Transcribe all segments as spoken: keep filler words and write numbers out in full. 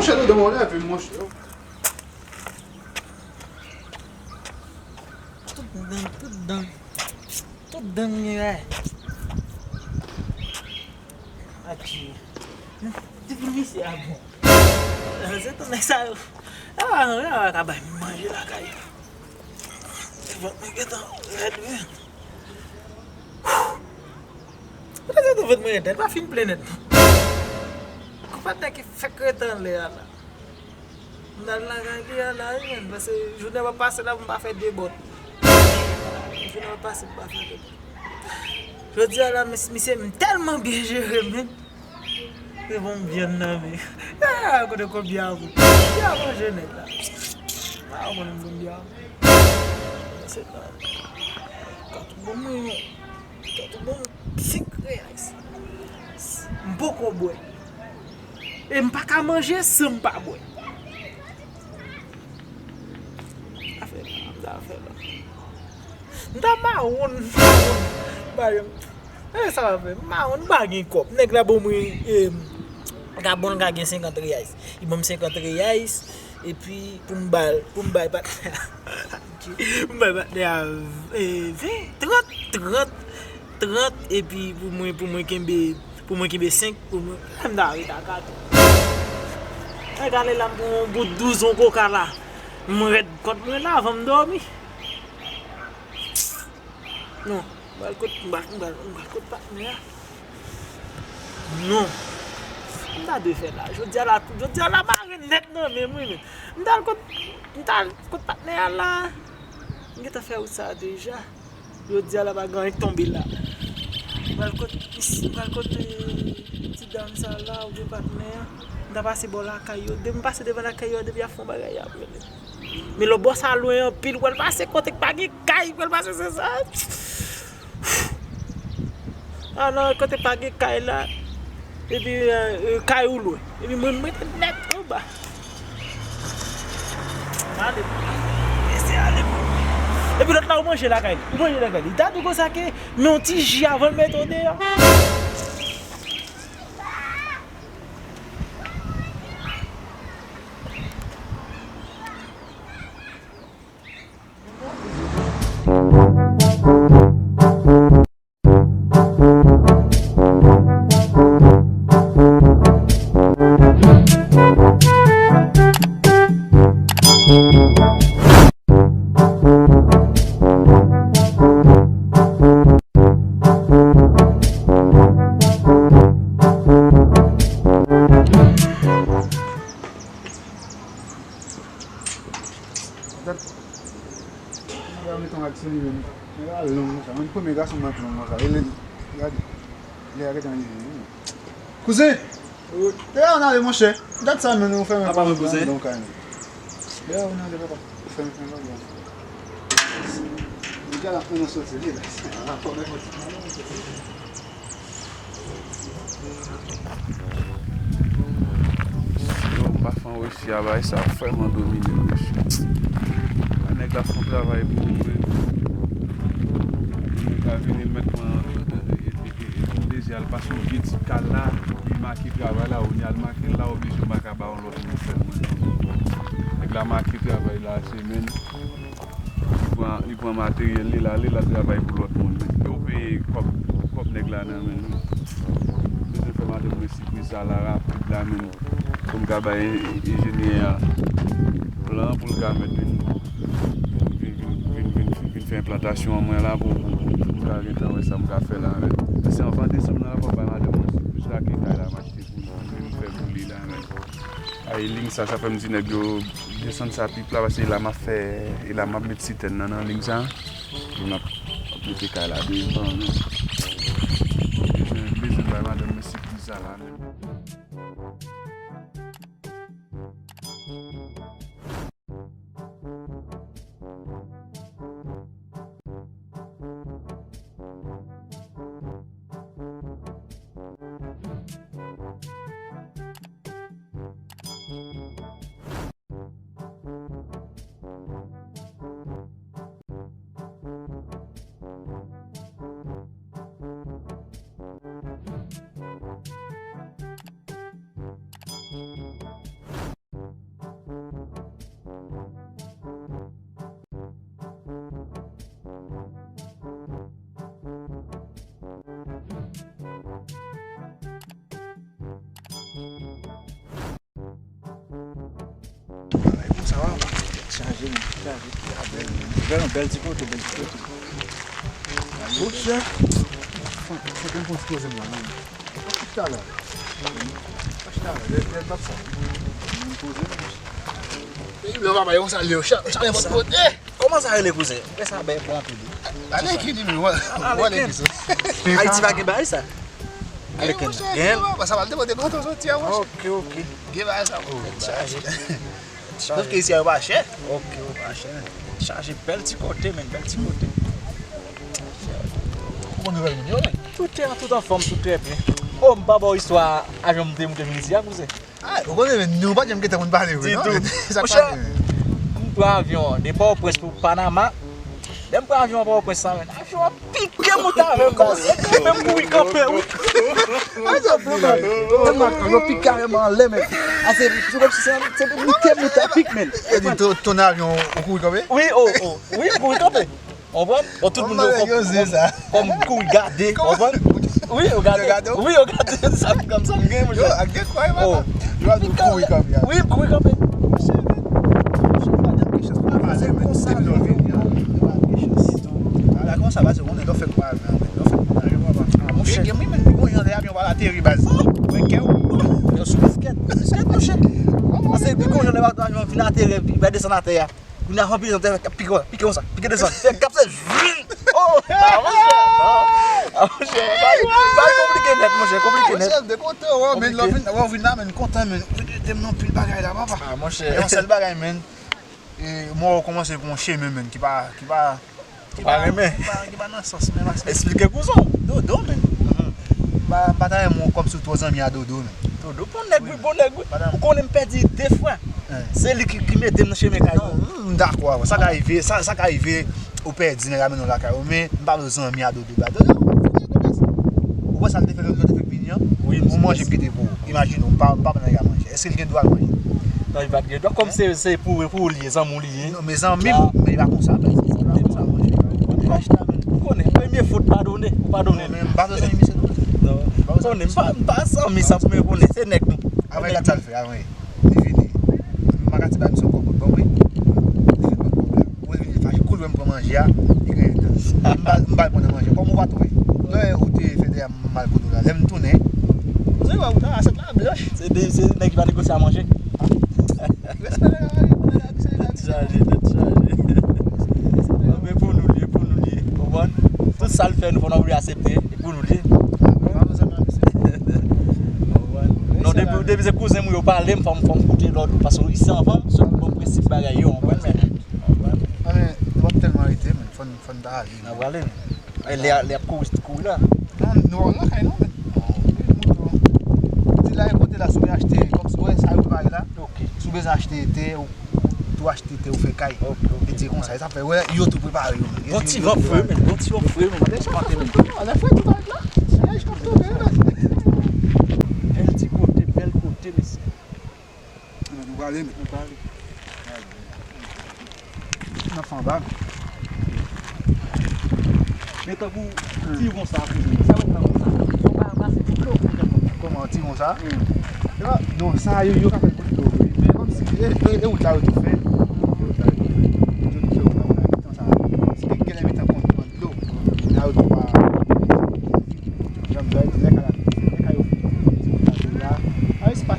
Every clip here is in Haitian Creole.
Monchè, nou demande avè m, monchè. Tout dan, tout dan, tout dan m gen la. Atchi. Depi misye a bon. Se tout nèg sa yo. A, a, a, ka bay manje lakay. Vant mwen gentan rèd, wi. Poutèt se te vant mwen rèd, pa fin plen nèt, non. Kou patnè ki fèk ret anlè a la. M al lakay li a la, wi, menm, paske jounen pa pase la pou m pa fè debòt. Jounen pa pase pou m pa fè debòt. Jodi a la, mis-, misye m tèlman byen jere, menm. Se bon vyann nan, men. Ah, kote konbyen a pou? Konbyen a manje nèt la? Ah, konnen m konbyen a. Se la. Kat bon mwen. Kat bon senk reyal. M poko bwè. E m pa ka manje san m pa bwè. Afè la, m ta fè la. M ta mawon, m ta mawon. Ba yo. E sa va fè? M pa konn, m pa gen kòb. Nèg la ban mwen, e, ka bon, l ka gen senkant reyais. Li ban m senkant reyais, epi pou m ba l, pou m bay patnè a. Pou m bay patnè a, e, ven, trant, trant, trant, epi pou mwen, pou mwen kenbe, pou mwen kenbe senk, pou mwen, m ta ret a kat. Nèg ale la, m pran yon bout douz, yon koka la. M rèd kòt mwen la, avan m dòmi. Non, m pral kot, m pral, m pral, m pral kot patnè a. Non. M ta dwe fè la. Jodi a la, jodi a la mare nèt nan men m, wi, men. M ta al kot, m ta al kot patnè a la. M gentan fè wout sa a deja. Jodi a la pa gen anyen k tonbe la. M pral kot, m pral kot, eh, ti dam sa la, oubyen patnè a. M ta pase bò lakay yo. Depi m pase devan lakay yo, depi y ap fè yon bagay, y ap rele. Men lòt bò sa lwen anpil, w pral pase kote k pa gen kay, w pral pase se sa. A nan kote pa gen kay la, epi, eh, eh, kay ou lwen. Epi mwen, mwen te nèt anba. Ale, mesye, ale. Epi lòt la, ou manje lakay li. Ou manje lakay li. Li ta di konsa ke, men yon ti ji avan l mete w deyò. Gad. Nèg la met yon rad sou li menm. Nèg la long konsa. Mwen premye gason mwen k long konsa. E lè, gade. Lè a gentan rive. Kouzen! Wi. Lè a ou n ale, monchè. Gad sa menm, ou fèmen. Apa mwen, kouzen? Donk, ale. Lè a ou n ale, papa. Ou fèmen, fèmen, papa. Nèg la ap mennen soti, li la. Ah, fò mwen kontinye. Yo, m pa fè anresi a, bagay sa ap fè m an domine, mesye. A nèg la fè yon travay pou mwen. Nèg la vini met mwen, e, e, e, e, e, dezi al pase yon vye ti kal la, li make travay la, ou ni al make l la, oblije m pa ka ba yon lòt moun fè l mwen. Nèg la make travay la, se menm. Li pran, li pran materyèl li, l ale, l al travay pou lòt moun. Yo peye kòb, kòb nèg la nan men nou. Bezwen fè madanm mwen sipriz sa la rapid la menm. Pou m ka bay enjenyè a plan pou l ka mèt vin, vin, vin, vin, vin, vin fè enplantasyon an mwen la pou, pou, pou, pou m ka gentan wè sa m ka fè la avè l. Se anvan desanm nan, anvan bay madanm mwen sipriz la, ke kay la m achte pou li, pou li, m fè pou li la, men. Ay, liy sa, sa fè m di nèg yo desann sa pip la, paske la m ap fè, e la m ap met sitèn nan, nan liy sa. Pou n ap, ap mete kay la devan, men. Bezwen, bezwen bay madanm mwen sipriz sa la, men. Bagay bon, sa va? Tèt chaje, men. Chaje, bèl, bèl, bèl ti kote, bèl ti kote. Bon, chèf. Fòk, fòk mwen pran ti poze m la, non. Chita la. Chita la. Lè, lè l pap sa. Mwen poze m. Peyi blan papa yo, sa lè yo chita, chita nenpòt kote. Kòman sa rele, kouzen? Mwen sa bèl pou anpil. Aleken li menm, wè. Aleken. Ayiti pa gen bagay sa. Aleken. Gen. Sa va te pote kote w soti a, monchè. Ok, ok. Gen bagay sa. Chaje. Chaje. Paske isi a yo pa chè. Ok, ok. Pa chè. Chaje bèl ti kote, men, bèl ti kote. Ou konn nouvèl moun yo, men? Tout te, tout anfòm, tout trè byen. O, m pa ba w istwa avyon m te moute vin isi a, kouzen. Ah, ou konnen, men, nou pa janm gentan konn pale vre, non? Ditou. Monchè, m pran avyon an de Pòtoprens pou Panama. Lè m pran avyon an Pòtoprens la, men, avyon an pike moute avè m, baz. Epi m kouri kanpe, wi. Ay, sa vle, baz. Tèlman yo pike avè m anlè, men. Ah, se, se kòmsi se, se moute, moute a pik, men. E di, ton, ton avyon, ou kouri kanpe? Wi, o, o. Wi, m kouri kanpe. Konprann? Bon, tout moun yo kòm, kòm, kòm kouri gade, konprann? Wi, yo gade. Wi, yo gade sa m, kòm sa m gen, monchè. Yo, ak gen kway, papa. Yo ap di kouri kanpe. Wi, kouri kanpe. Monchè, men. Monchè, pa janm gen chans pou pale, men. Depi lè w vini a, yo pa gen chans. Ala konsa, pase konnen lè w fèk pale, men. Lè w fèk pale, papa. Ah, monchè. Gen, gen, wi, men, gon jan lè avyon pral ateri, baz. Mwen kè w. Yo sou biskèt. Biskèt, monchè. Pase gon jan lè avyon vin ateri, epi va desann atè a. Kounye a, anpil zòt ap pike, pike konsa, pike desann. Fè kap se zvin. Oh! Ah, monchè, non. Ah, monchè, bagay, bagay konplike nèt, monchè, konplike nèt. Monchè, de kote w, men, lè w vin, lè w vin la, men, kontan, men, ou te, te nan anpil bagay la, papa. Ah, monchè. Men yon sèl bagay, men, e, mò w kòmanse pou yon chemen, men, ki pa, ki pa, ki pa renmen. Ki pa, ki pa nan sans, men, pa sans. Eksplike kouzen w. Dodo, men. Mhm. M pa, m pa ta renmen w kòmsi w twò zanmi a Dodo, men. Dodo, bon nèg, wi, bon nèg, wi. Ou konnen m pèdi de fwa. Se li ki, ki mete m nan chemen kay mwen. Non, m dakò avè w. Sa ka rive, sa, sa ka rive, ou pèdi nèg la mennen w lakay ou, men m pa vle w zanmi a Dodo ba. Dodo, ou wè sa l te fè lòt, lòt te fè vini an? Wi, m wè. Ou manje m kite pou ou. Imajine w, m pa, m pa ban nèg la manje. Èske l gen dwa al manje? Non, li pa t gen dwa. Kòm se, se pou, pou ou li ye, zanmi w li ye. Non, men zanmi m, men li pa konsa, men li pa konsa manje. Ou konnen, premye fot padone, ou padone. Non, men m pa vle zanmi misye non. Non. M pa vle zanmi misye. Ou konnen, m pa, m pa zanmi sa pou mwen konnen, se nèg nou. Avè gad sa l fè, avè. Li vini. M pa ka ti bay misye yon kòb, bon, wi. Li vin ban kòb la. Ou vin fache, kou l wè m pran manje a, li genyen tan. M ba, m ba l pran nan manje. Kòm ou pa twè. Lè ou te fè dèyè m, m al kote w la. Lè m tounen. Ou se wè ou ta, asyèt la blanch. Se de, se nèg ki pa negosye a manje. Respè nèg la, nèg la, se nèg la. Tèt chaje, tèt chaje. Men pou nou li ye, pou nou li ye. Konprann? Tout sa l fè, nou fò nou oblije aksepte. E pou nou li ye. Non, depi, depi se kouzen mwen yo pale, m fò m, fò m koute lòd ou, paske isi anvan m sot bon prensip bagay yo, w konprann, men. Anben, nou p ap tèlman rete, men fò n, fò n ta ale. N a prale, men. E lè, lè ap kouri, kouri la. Non, nou pa lakay, non, men. Di la, e kote la, si w vin achte, kòm si, wè, sa yo prepare la. Ok. Si w bezwen achte tè, ou tou achte tè, ou fè kay. Ok, ok. E di konsa, e sa fè, wè, yo tou prepare yo. Bon ti van fre, men, bon ti van fre, men. Mande chèf, mande chèf, tout avèk la. Bèl ti kote, bèl kote, mesye. Nou prale, men. Nou prale. N ap fè anba. Men tankou tiwon sa a, kouzen. Sa yo pran konsa. Yo pa pase pou dlo. Kòman, tiwon sa a? Wi. Non, sa yo, yo ka fè pou dlo vre. Men kòmsi, e, e, e wout la yo tou fè. E wout la yo tou fè. Yo tou fè wout la, wout la mitan sa a. Kòmsi gen kèlè mitan pran, pran dlo. Wout la yo tou pa.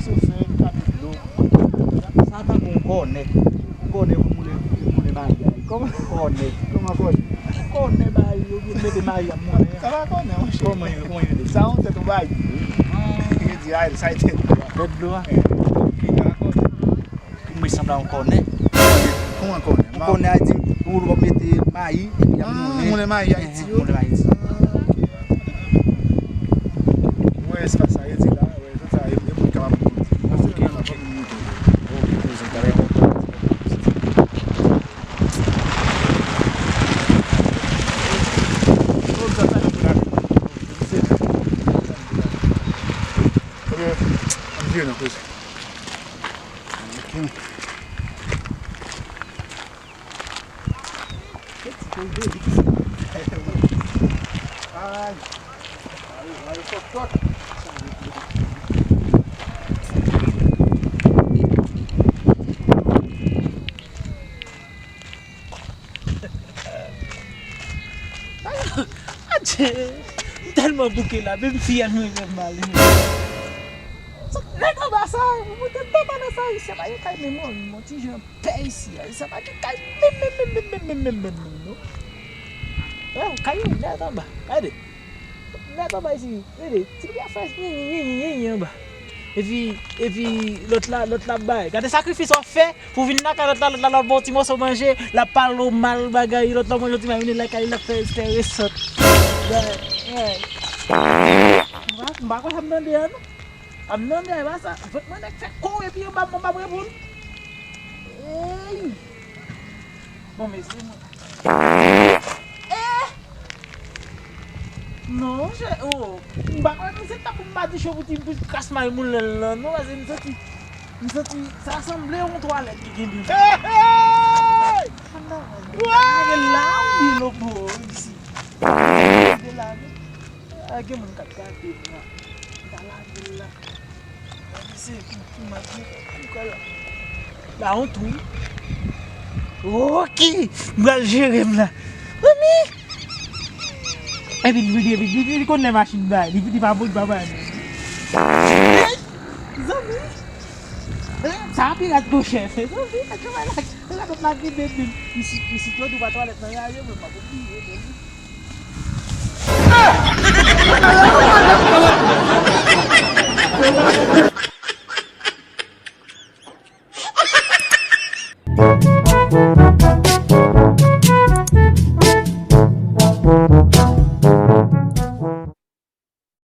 Soufè, m ka met dlo. Sa tankou yon kònè. Yon kònè pou moule, pou moule mayi a. Kòman? Kònè. Kòman kònè? Kònè mayi, yo vin mete mayi a moule. Sa pa kònè, monchè. Kòman yo, kòman yo rele? Sa yon tèt yon mayi. Yo di, a, sa e tèt dlo a. Tèt dlo a? Wi. Sa pa kònè. Mwen sanble a yon kònè. Kòman kònè? Yon kònè a di, ou w ap mete mayi, epi y ap moule. Ah, moule mayi Ayiti yo? Moule mayi Ayiti. Ah, ok. Mwen espas sa, yo di la, wè, sa, sa, e, e moun kapab moute. Ok, ok. Ok, kouzin, ta lè kontan. Ok, ann vire nan kouzin. Ok. Ay. Ay, ay, tòt, tòt. Adje, m tèlman bouke la, menm fi a nou revè m ale. Nèg anba sa, mwen te tèt anba sa, se pa yon kay menm, yon ti jan pè isi a. Sa pa gen kay menm, menm, menm, non. Wè, kay yo nèt anba. Gade. Nèt anba isi. Gade, ti piga fè nyenyen, nyenyen, nyenyen anba. Epi, epi, lòt la, lòt la bay. Gade sakrifis w ap fè pou vin lakay lòt la, lòt la, l ap ba w ti mòso manje, l ap pale w mal bagay, lòt la manje yon ti mayi, vin lakay, l ap fè, fè resòt. Wè, wè. M pa, m pa kwè sa m tande a, non. Ap nan dèyè pa sa. Vant mwen nèk fè kou epi yo pa, mwen pa reponn. Ey! Bon, mesye, mwen. Eh! Non, je, oh. M pa kwè, men se tankou m pa di cho pou ti, pou kras may moun lè l lan, non, paske m santi, m santi, sa sanble yon twalèt ki gen devan. Hey, hey! Lage la, ou byen lopo, isi. Lage la, non. Ah, gen moun k ap gade m la. M ta lage l la. Gade se pou, pou m ap gen pou kò la. La yon twou. Ok! M pral jere m la. Zanmi! Epi li vini, epi li, li konn lè machin bay. Li vini pa bon, li pa bay. Hey! Zanmi! Eh, sa pirat gon chèf. Zanmi, sa travay la. Sa lòt la vide menm. Isi, isi, yo di w pa twalèt nan raje, mwen pa konn li, yo, yo.